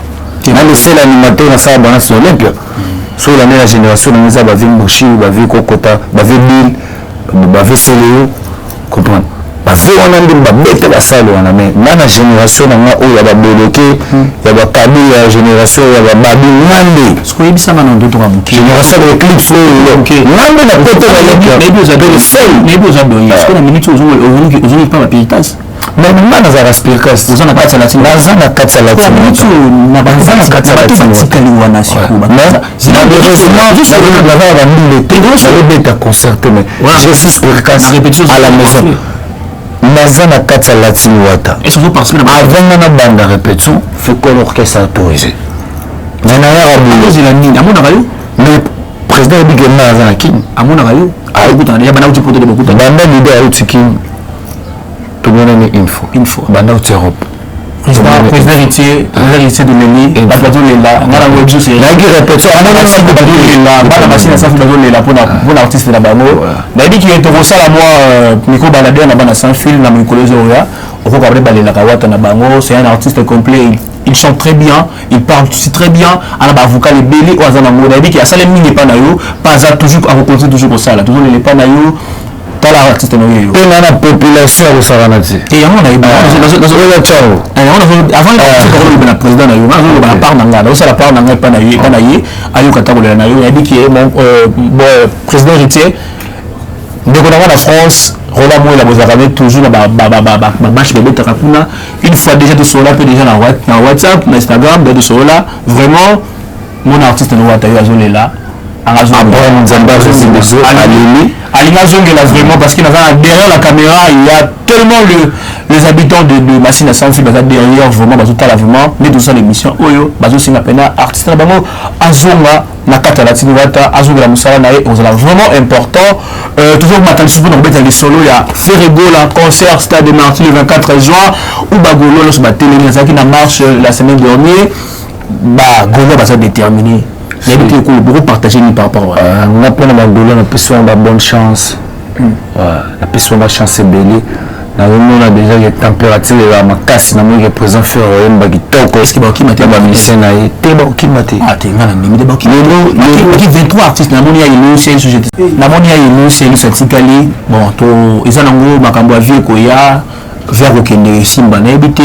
na le seul animateur nasala balance na Olympia. So olande na génération nango, eza bave Moshi, bave Kokota, bave Bill, bave Seleo, comprendre, bave wana nde babete basale wana. Mais nga na génération na nga oyo ya baboloke, ya bakabi, ya génération ya bababi, nga nde Oyebisanga na ndoto ya moke. Génération ya Eclipse oyo, nga nde na poto na Olympia. Nayebi oza le seul. Nayebi oza doye sikoyo na minute ozongi mpa bapiritas. Mais nga nazalaka spiricas. Oza na kati ya latine. Naza na kati ya latine. Naza na kati ya bato latine. Batikali wana sikoyo. Mais malheureusement, naza na bambile te, nazobeta concert te, mais je suis spiricas Na répétition, à la maison. Naza na kati ya latine wata. Est-ce que ozoparticipe na Avant nga nabanda répétition, fekol orchestre autorisé, mais nayaka boye. Ozela nini? Amonaka yo? Mais président yebi ke nga aza na Kini. Amonaka yo, akutana déjà, banda uti Poto de bokutana? Banda leader auti Kini, tomonani une fois. Une fois. Banda auti Europe. Président Héritier, président Héritier de Leli, bato bazolela nga nango biso c'est Nayaki répétition. Bazolela, bana Masina Safi bazolela mpona artiste na bango. Nayebi ke tokosala mwa micro baladeur na bana sans fil na mikolo ezoya. Okoka bale balelaka wata na bango. C'est un artiste complet, il chante très bien, il parle aussi très bien, ana bavocal ebele oyo aza nango. Nayebi ke asali mingi epa na yo mpa, aza toujours, akocontinue toujours kosala. Tozolela epa na yo, tala artiste na yo. Mpe nga na population ya kosakana te. Te, yango nayebi. Oyo tiango. Avant koloba na président na yo, nga nazoloba na part na nga, nazosala part na nga epa na ye, epa na ye ayoka ta kolela na yo. Nayebi ke bon, président Héritier, ndeko na nga na France, Roland Moela, bozalaka ne toujours na bamatch bobetaka kuna. Une fois déjà tosolola mpe déjà na WhatsApp, na Instagram da tosolola. Vraiment, mon artiste no wata yo azolela. Abraham Nzambe azongi aleli. Alingi azongela vraiment, parce que naza na derrière la caméra, il y a tellement les habitants de Masina Sans Fil baza derrière, vraiment bazotala vraiment nde tozosala émission oyo, bazosenga mpena artiste na bango azonga na kati ya latini wata, azongela mosala na ye, ozala vraiment important. Tozomata lisusu mpona kobeta lisolo ya Ferre Gola, concert Stade de Martyr le 24 juin ou bagolo nyonso batelemi. Azalaki na marche la semaine dernière, bagolo baza déterminé. Nayebi te bokopartage nini par rapport wana? Nga mpona bagolo, napesi wana babonne chance, napesi wana bachance ebele. Nazomona déjà que température ezala makasi. Namoni ke président Ferre oyemba kitoko. Est-ce que bakokima te? Na bamusicien na ye te, bakokima te. Ah te, nga na ndimi te bakokima. Lelo Baki 23 artistes. Namoni ya Elusi, société, namoni ya Elusi, Elusi atikali. Bon, to eza nango makambo ya vie, koya vers kokende esimba. Nayebi te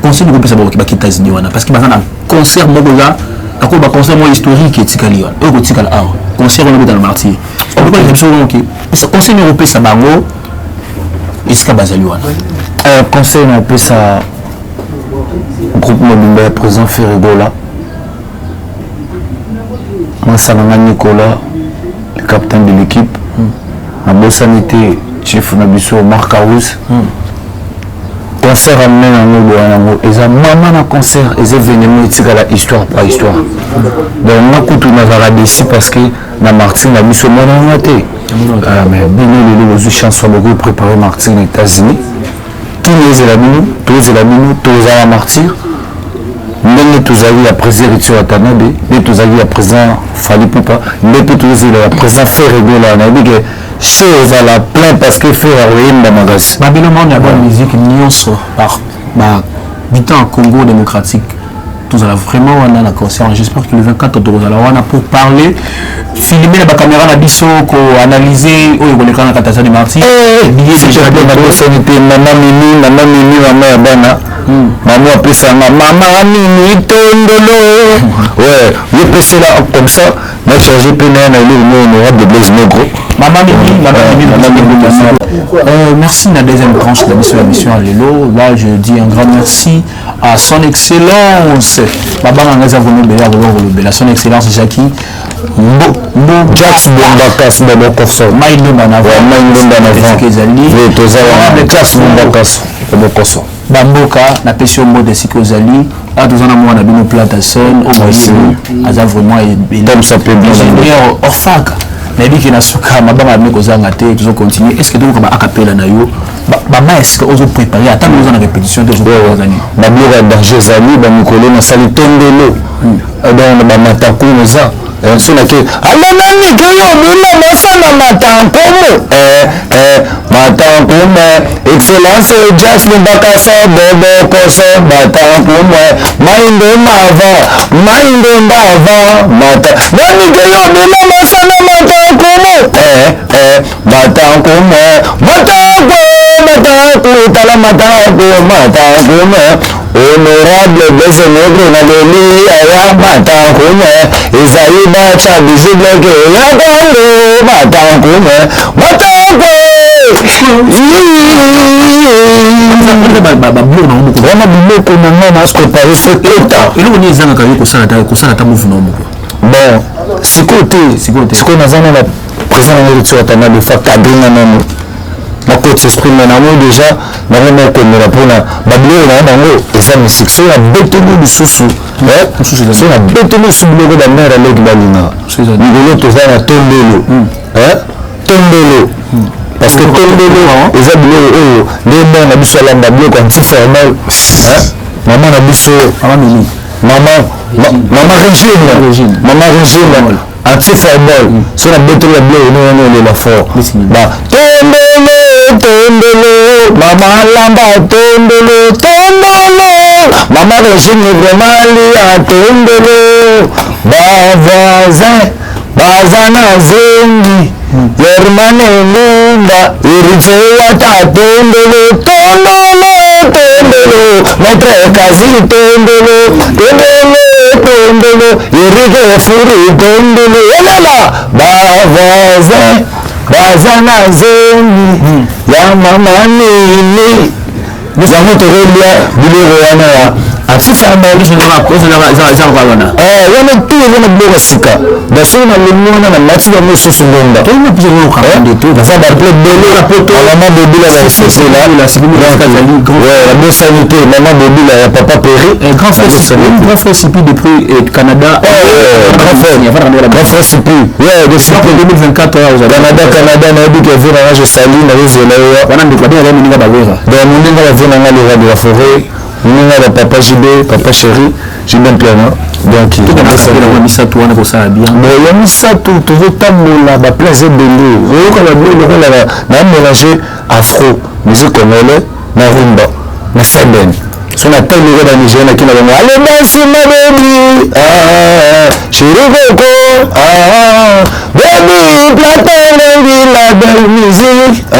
conseil nakopesa bakoki baki États-Unis wana, parce que baza na concert moko, eza nakoba concert moko historique etikali wana, oyo kotikala awa, concert wana obeta na Martyr. Okokoleka biso oke conseil nini okopesa bango esika bazali wana? Conseil na opesa groupe mobimba ya président Ferre Gola, masala nga Nicolas, le capitaine de l'équipe, nabosani te chef na biso Marc House. Concert amene yango boya yango eza mama na concert, eza événement etikala histoire par histoire. Donc nga kutu nazalaka déçu parce que na Martyr na biso monanga te. Mais bino lelo bozwi chance wa bokoki préparer Martyr na États-Unis. Kini ezela bino, tozela bino, tozala Martyr ndenge tozali ya président Héritier Watanabe, nde tozali ya président Fally Ipupa, nde mpe tozela ya président Ferre Gola. Nayebi ke show ezala plein parce que Ferre akoyemba makasi. Babino monde ya bonne musique nyonso bahabitant ya Congo démocratique, tozala vraiment wana na concert. J'espère que le 24 tokozala wana pour parler, filmer na bacaméra na biso, koanalyse oyo koleka na kati ya stade Martyr. Nabosani te mama Mimi, mama Mimi, mama ya bana, mama apesanga, mama Mimi tondolo. Ouais, yo pesela comme ça na charge mpe na ye na eloko mo honorable Blaise Mogro. Mama Mimi, mama Mimi, mama Mimi. Merci na deuxième tranche de la mission à Lelo. Là, je dis un grand merci à son excellence. Baba Ngeza Vonobela, Rolobela, son excellence Jackie Mbo, Mbo, Jacques Bombakas Bobokoso. Maïndomba na Maïndomba na vent. Toza wana, Jacques Bombakas Bobokoso. Bamboka napesi yo mbote esika ozali. Awa toza na mwana bino Platason oyo boyebi, aza vraiment ingénieur Orfak. Nayebi ke na suka mabanga na kozanga te, tozocontinue. Est ce que tokoka baakapela na yo bama ya sika ozoprépare, ata oza na répétition te, ozozani? Babiloko ya danger ezali bamikolo nasali tondolo, donc bamataku eza so nake alonanike yo bina masana matankumu, matankumu, excellence Jacques Mbakasa Bobokoso, matankumu maindo mava maindo mbava mata nanike yo bina masana matankumu, matankumu, matakwe mataku tala mataku matankumu, honorable Blaise Negro na leli aya matankume ezali bacha bizu bloke ya Kongo matankume matakwe. Babiloko nango moko. Wana biloko na nga na préparé fekota. Eloko nini ezangaka yo kosala ta move na moko? Bon, sikoyo te. Sikoyo naza na président nango Héritier Watanabe, fa cadre nga nano nakoti esprit, mais nango déjà nango nakomela mpona babiloko na bango eza misiki. Soki nabeteli lisusu, soki nabeteli lisusu biloko bamare aleki balingaka mikolo, toza na tondolo, tondolo, parce que tondolo eza biloko oyo nde mwana na biso alamba, biloko antiformel, mama na biso. Mama Mimi. Mama, mama Régine, mama Régine antiformel. So nabeteli ya biloko nini wana olela fort ba tondolo tondolo, mama alamba tondolo tondolo, mama Régine vraiment alia tondolo. Bavoisin baza na zengi Hermane Lumba Héritier Wata tondolo tondolo tondolo, maître Kazi tondolo tondolo tondolo, Erike Furi tondolo elela. Bavoisin baza na zengi ya mama nini, yango tokolia biloko wana ya antiformel wana tu eza na biloko ya sika. Basoki nalingi wana na mati bango lisusu ngonga naza baple ebele. Mama Bobila na esepela, nabosani te mama Bobila ya papa Peri. Grand frère Sipi depuis Canada. Grand frère Sipi, ouais, de Sipi. 2024. Canada, Canada, nayebi ke vie nanga, je sali, nazozela yo. Wana ndeko abenga moninga bawera. Donc moninga bavie nanga, le roi de la forêt, moninga ba papa JB, papa chéri JB Mpiana. Donc misato wana kosala bien. Bon, ya misato, tozotambola, baplace ebele, oyoka babilo lokola na mélange afro, musique congolais na rumba na seben. So natali lokola banigérien naki na bango, ale dansi ma baby, ah, chéri koko, ah, baby plateau, la belle musique, ah,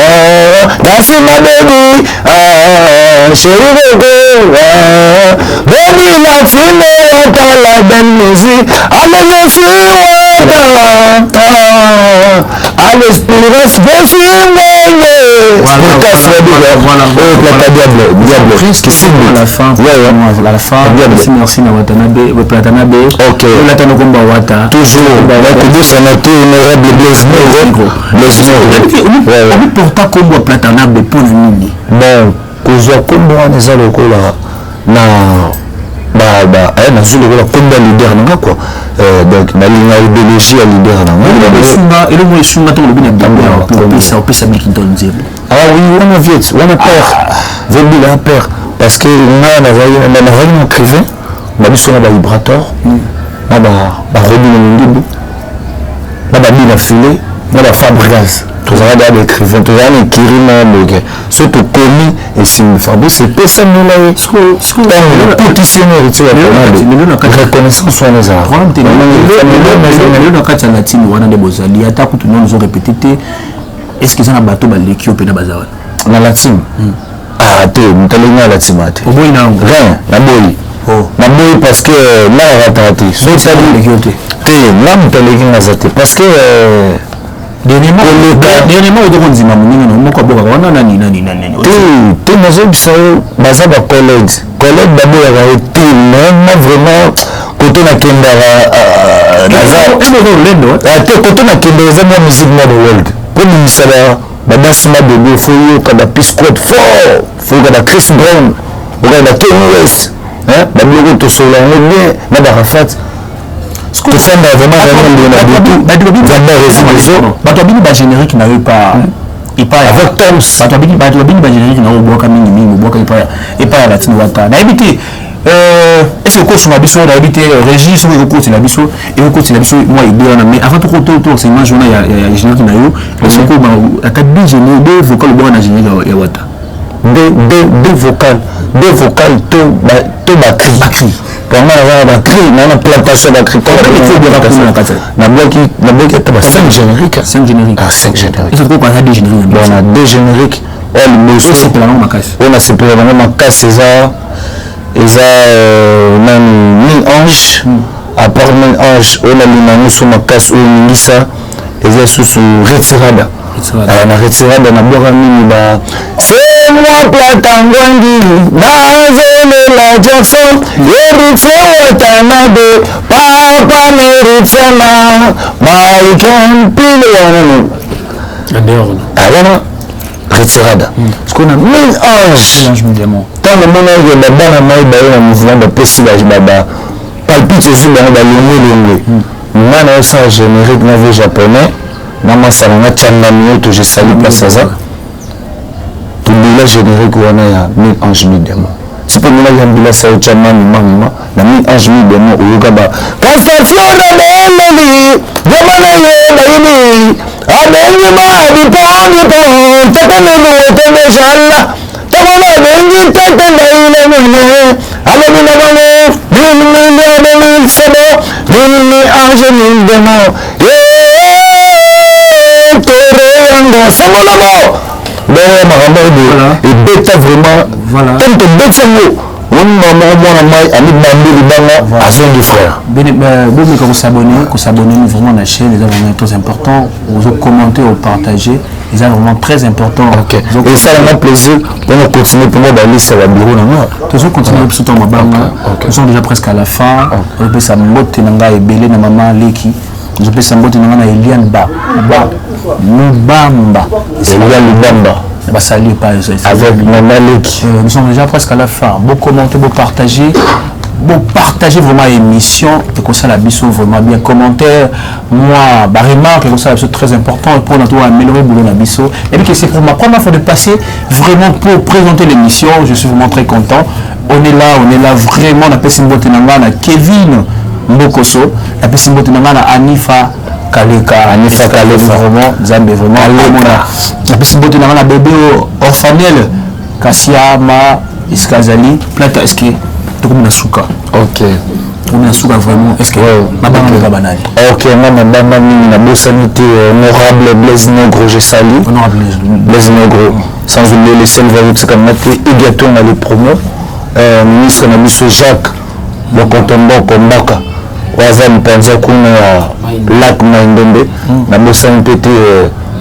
dansi ma baby, ah, chéri koko, ah, baby latino wata, la belle musique, allez, je suis wata, ah, allez spirits, je suis ngenge. Voilà. Plata diable diable. Kisimbi à la fin. Ouais. À la fin. Diable. Merci, merci na Watanabe, Platanabe. Ok. Olata nokomba Wata. Toujours nakobosana te, honorable Blaise Noro, Blaise Noro. Ouais. Obi porta kombo ya Platanabe mpo na nini? Bon, kozwa nkombo wana eza lokola na nazwi lokola nkombo ya leader na nga quoi. Donc nalinga idéologie ya leader na nga. Esunga eloko, esunga ntango olobi na début opesa opesa Bikinton nzembo. Ah oui, wana viet, wana père vebila un père, parce que nga nazalaki na écrivain na biso na bavibrator na barobino mondibu na babina filet na bafabrigas, tozalaka deya baécrivain, tozalaka na ekiri moko boke. So tokomi esimbi, Fabrice epesamela ye ntango ekotisi ye na héritier ya reconnaissance wana ezalaka. Lelo na kati ya latine wana nde bozali, ata kutu nono ozorépéter te, est ce que eza na bato baleki yo mpena baza wana? Na latine? Ah te, moto alengi na latine te. Oboyi na yango? Rien, naboyi. Naboyi parce que nakakataka te. So aleki yo te? Te, nga moto aleki nga aza te, parce que dernièrement oza kondima monene na moko abokaka wana nani nani nani? Te te, nazoyebisa yo, baza bacollègue, collègue baboyaka ye te, mais nga vraiment kote nakendaka naza olendo. Te, kote nakendaka eza mwa musique mwa the world. Mpo bimisa badansi madobe, fo yoka ba P-Square fort, fo yoka ba Chris Brown, oyoka ba Kanye West, babiloko tosolola yango bien na barafat, tofanda vraiment vraiment Bato Bato babini bagénérique na yo epa epa avec Toms. Bato babini bagénérique na yo, obwaka mingi mingi, obwaka epa ya latine wata. Nayebi te est ce que okosunga biso, nayebi te, régie soki ekokotela biso, ekokotela biso mwa idée wana. Mais avant to enseignement journal ya générique na yo, est ce que ata deux générique, deux vocal obwaka na générique ya wata? Deux, deux, deux vocal, deux vocal to bacri. Bacri. Bango naza na bacri na na plantation bacri. Nabwaki ata ba 5 générique. 5 générique? Ah, 5 générique. Est ce que okoka deux générique? Bon, na deux générique oyo liboso. Osepela nango makasi? Oyo nasepela bango makasi eza nani, mille ange. À part mille ange, oyo nalinga yango so makasi, oyo ningisa, eza lisusu Retirada. Na Retirada nabwaka mingi ba "C'est moi Platangwangi, nazolela Jackson, Héritier Watanabe, papa Merichana Michael Pile", wana wana Retirada. Parce qu'on a mille anges, ntango omonaki babana mai baye na mouvement, bapesi palpite, ozwi bango balongwe longwe, nga na osala générique na ve japonais na masala nga tiangami oyo tojesali place aza, tobela générique wana ya mille ange mille démon. Ti mpe monaki ambulance ayo tia mami mamima na mille ange mille démon, oyoka ba kasafiona beleli jamana ye bayini abengi ma bipongipo takomelu otemeshala takona abengi tete ndaile mine alobi na bango mille mille mille sebo mille ange mille démon ye tore yango sangolomo. Donc makambo oyo ebeta vraiment, ntango tobeti yango, omona moko mwana mai amibambi libanga, azongi frère. Bomeka kosabonner, kosabonner vraiment na chaîne, eza vraiment très important. Ozocommenter, opartager, eza vraiment très important. Ok, esalanga plaisir mpona continuer mpona baliste ya babiro na nga. Tozocontinue biso ntango mabanga. Nous sommes déjà presque à la fin. Ozopesa mbote na ngai ebele na mama leki, ozopesa mbote na ngai na Eliane ba ba Lubamba. Eliane Lubamba. Basali pas. Avec mama leki. Nous sommes déjà presque à la fin. Beau commenter, beau partager, bon, partager vraiment émission et comme ça la biso vraiment bien, commentaire moi ba remarque et comme ça c'est très important pour notre améliorer boulot na biso. Et puis que c'est pour ma première fois de passer vraiment pour présenter l'émission, je suis vraiment très content. On est là, on est là vraiment. On appelle mbote na nga na Kevin. Mbokoso. Napesi mbote na ngai na Anifa Kaleka. Anifa Kaleka. Vraiment, Nzambe vraiment. Kaleka. Napesi mbote na ngai na bébé orphanel Kasiama esika azali plata est-ce que tokomi na suka. Ok. Tokomi na suka vraiment est-ce que mabanga loka banani. Ok, nga mabanga mingi nabosani te honorable Blaise Negro, je salue. Honorable Blaise Negro, sans oublier les Selva Yutsakamate, Igatonga le promo, ministre na biso Jacques Bokotomboko Mbaka, oyo aza mopanzi ya kuna ya lac Maïndombe, nabosani mpe te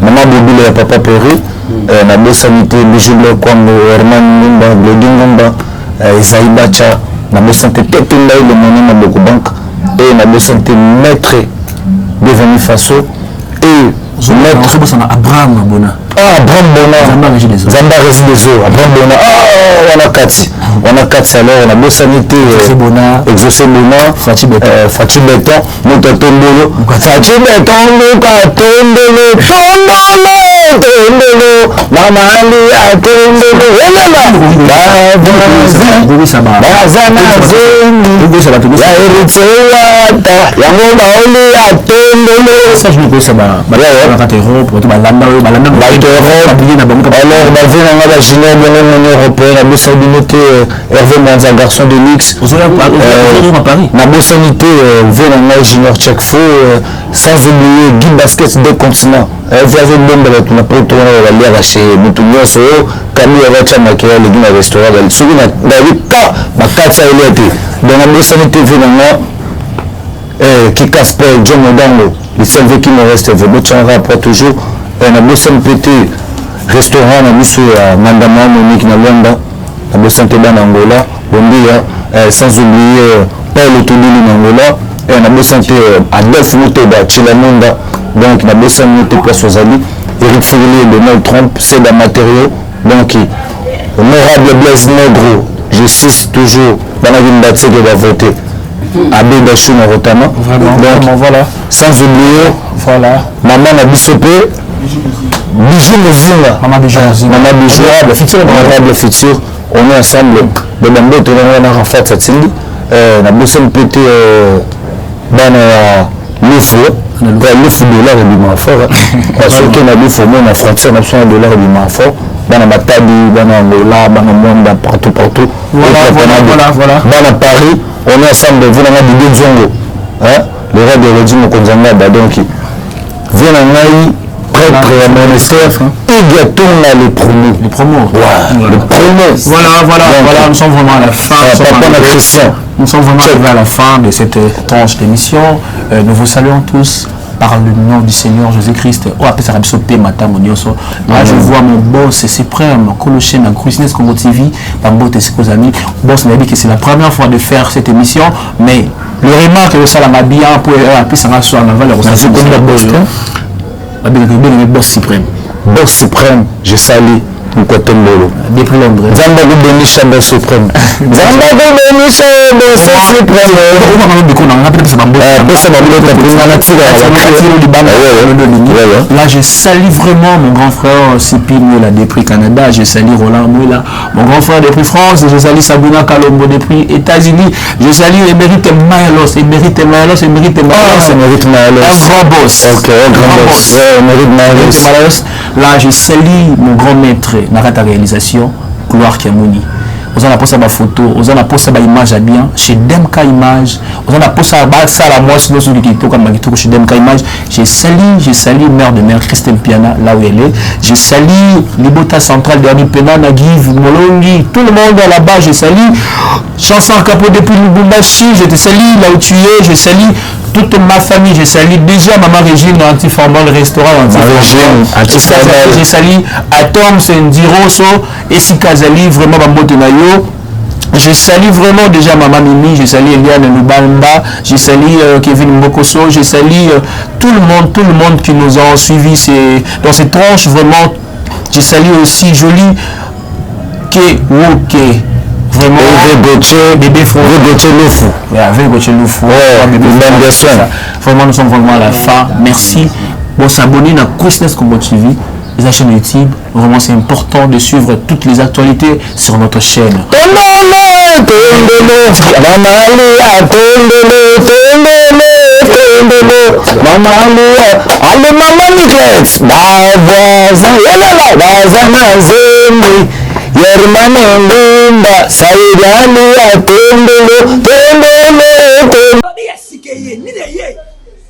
mama Bobile ya papa Perry, nabosani te Bijou Black Kwambo, Herman Ngumba, Glody Ngumba, Esaïe Bacha, nabosani te Tete Ndayi le Mono na Boko Bank, et nabosani te Maître Deveni Faso, et Maître Abraham Bona. Ah, Abraham Bona. Zamba Régie des Eaux. Zamba Régie des Eaux. Abraham Bona. Ah, wana kati. Wana kati alors, on a bosani te. Exaucé Bona. Exaucé Bona. Fatshi Beton. Fatshi Beton. Moto tombolo. Fatshi Beton, Luka tombolo. Tombolo, tombolo. Mama Ali a tombolo. Elala. Baza na zemi. Ya héritier wata. Yango baoli ya tombolo. Ça, je me connais ça, bah, bah, bah, Europe, bah, landa, bah, landa, bah, Europe. Alors, bah, vu, on a la Gine, bien, l'Union européenne, la Bossanité, Hervé Manza, garçon de luxe. Paris. La Bossanité, Vénanga Junior Tchekfo, sans oublier Guy Basket des continents. Hervé Bomba, tu n'as pas tourné la lière chez Moutounion, Camille Avacha Makea, le Guy restaurant, celui n'a pas, ma 400 Donc, la Bossanité, Vénanga, qui Casper, John Odango, le seul qui me reste, Vébochan rapport toujours. Na bosani mpe te restaurant na biso ya Mandama Monique na Luanda, na bosani te bana Angola, Bondia, sans oublier Paul Otodili na Angola, na bosani te Adolphe Muteba, Chilamunda, donc na bosani te place ozali, Eric Firili, Donald Trump, Seda Matériaux, donc honorable Blaise Negro, je cite toujours, bana Kimbatseke va voter. Abbé Bachou na Rotama. Vraiment, donc, vraiment, voilà. Sans oublier, voilà. Maman na biso pe, Bijou Mozinga. Maman Bijou Mozinga. Maman Bijou, honorable futur, honorable futur. On est ensemble. De Bambo, tout le monde a Rafat Satindi. Na biso pe te bana ya Lufu. Lufu dollar ebima fort. Parce que na Lufu, na frontière, na biso na dollar ebima fort. Bana Matadi, bana Angola, bana Mwanda, partout, partout. Voilà, voilà, voilà, voilà. Bana Paris, on est ensemble. Vous n'avez pas de Zongo. Hein? Le roi de Rodi Mokonzanga, donc, Venangai, prêtre et monastère, Igatonga les promos. Les promos. Ouais, les promos. Voilà, voilà, donc, voilà, nous sommes vraiment à la fin. Papa Christian. Nous sommes vraiment arrivés à la fin de cette tranche d'émission. Nous vous saluons tous par le nom du Seigneur Jésus-Christ. Oh, après ça, Là, je vois mon boss suprême, Koloché, na Greatness Congo TV, Bambote, ses amis. Boss m'a dit que c'est la première fois de faire cette émission, mais le remarque que ça m'a bien pour appuyer ça sur la valeur. C'est comme la boss, hein? Boss suprême. Boss suprême, je salue. Mukotembolo. Depuis Londres. Nzambe akubenisha boss suprême. Nzambe akubenisha boss suprême. Là, je salue vraiment mon grand frère Sipi Mouela depuis Canada. Je salue Roland Mouela, mon grand frère depuis France. Je salue Sabuna Kalombo depuis États-Unis. Je salue Émérite Mayalos, Émérite Mayalos, Émérite Mayalos. Émérite Mayalos. Un grand boss. Ok, un grand boss. Émérite Mayalos. Là, je salue mon grand maître, Narata Réalisation, Gloire Kiamoni. Oza na posa ba photo, oza na posa ba image à bien chez Demka Image, oza na posa ba sala moi sinon sur kitoko makitoko chez Demka Image. Je salue mère de mère Christine Piana là où elle est. Je salue Libota Central dernier Pena Nagiv Molongi, tout le monde là-bas, je salue Chansar Capo depuis Lubumbashi, je te salue là où tu es, je salue toute ma famille, je salue déjà maman Régine anti-formal restaurant anti-formal. Je salue Atom Sendiroso et Sikazali, vraiment Bambote Nayo. Je salue vraiment déjà maman Mimi, je salue Eliane Lubamba, je salue Kevin Mbokoso, je salue tout le monde qui nous a suivis dans cette tranche, vraiment. Je salue aussi Jolie Kewoke. Vraiment, bébé Gauthier Loufou. Ouais, Gauthier Loufou. Vraiment, nous sommes vraiment à la fin. Merci. Bon, s'abonner à Greatness Congo TV, la chaîne YouTube. Vraiment, c'est important de suivre toutes les actualités sur notre chaîne. Tombolo, tombolo, Mama Alia, ale mama Niclette, ba voisin, yalala, baza na zemi. Yermane Ngumba, Saidi Alia, Tondolo, Tondolo, Tondolo. Babi ya sika eye nini eye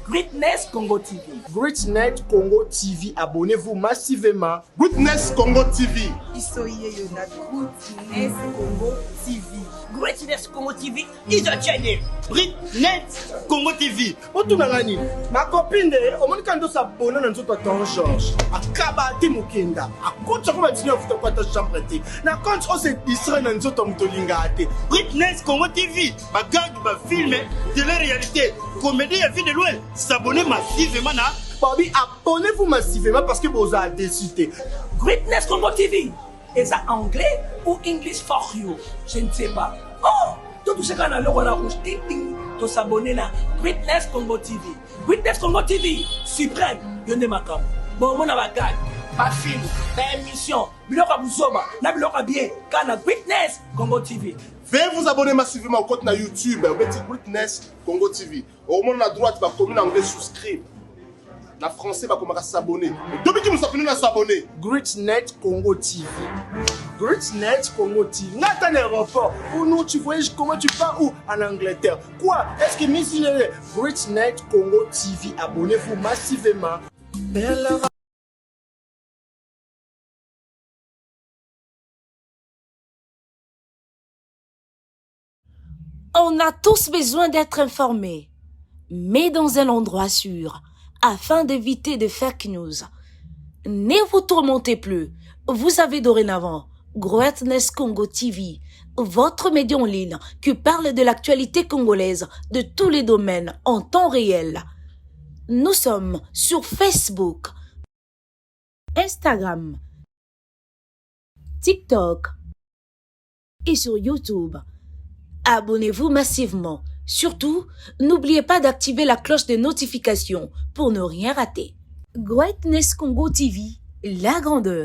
Greatness Congo TV. Greatnet Congo TV, abonnez-vous massivement. Greatness Congo TV. Biso yeyo na Greatness Congo TV. Greatness Congo TV is a channel. Greatnet Congo TV. Otuna nga nini? Ma copine de omoni ka ndosa abonne na nzoto ya Ton George. Akaba te mokenda. Akotisa ko ba dîner afuta ko ata chambre te. Na compte o se distraire na nzoto ya moto olingaka te. Greatness Congo TV, ba gag, ba film, télé-réalité, comédie ya vie de loin, s'abonner massivement na Babi, abonnez-vous massivement parce que bozala déçu te. Greatness Congo TV eza anglais ou English for you, je ne sais pas. Oh, to touche kaka na loko na rouge ting ting, to s'abonner na Greatness Congo TV. Greatness Congo TV suprême, yo nde makambo. Bomona ba gag, ba film, ba émission, biloko ya buzoba na biloko ya bien kaka na Greatness Congo TV. Veuillez vous abonner massivement au compte na YouTube, obeti Greatness Congo TV. Okomona na droite bakomi na anglais souscribe. Na français bakomaka s'abonner. Dobiki mosapi na s'abonner. Greatnet Congo TV. Greatnet Congo TV. Nga ata na aéroport. Ou non, tu voyages comment tu pars où? En Angleterre. Quoi? Est-ce que Miss Greatnet Congo TV. Abonnez-vous massivement. On a tous besoin d'être informés, mais dans un endroit sûr, afin d'éviter de fake news. Ne vous tourmentez plus. Vous avez dorénavant Greatness Congo TV, votre média en ligne qui parle de l'actualité congolaise de tous les domaines en temps réel. Nous sommes sur Facebook, Instagram, TikTok et sur YouTube. Abonnez-vous massivement. Surtout, n'oubliez pas d'activer la cloche de notification pour ne rien rater. Greatness Congo TV, la grandeur.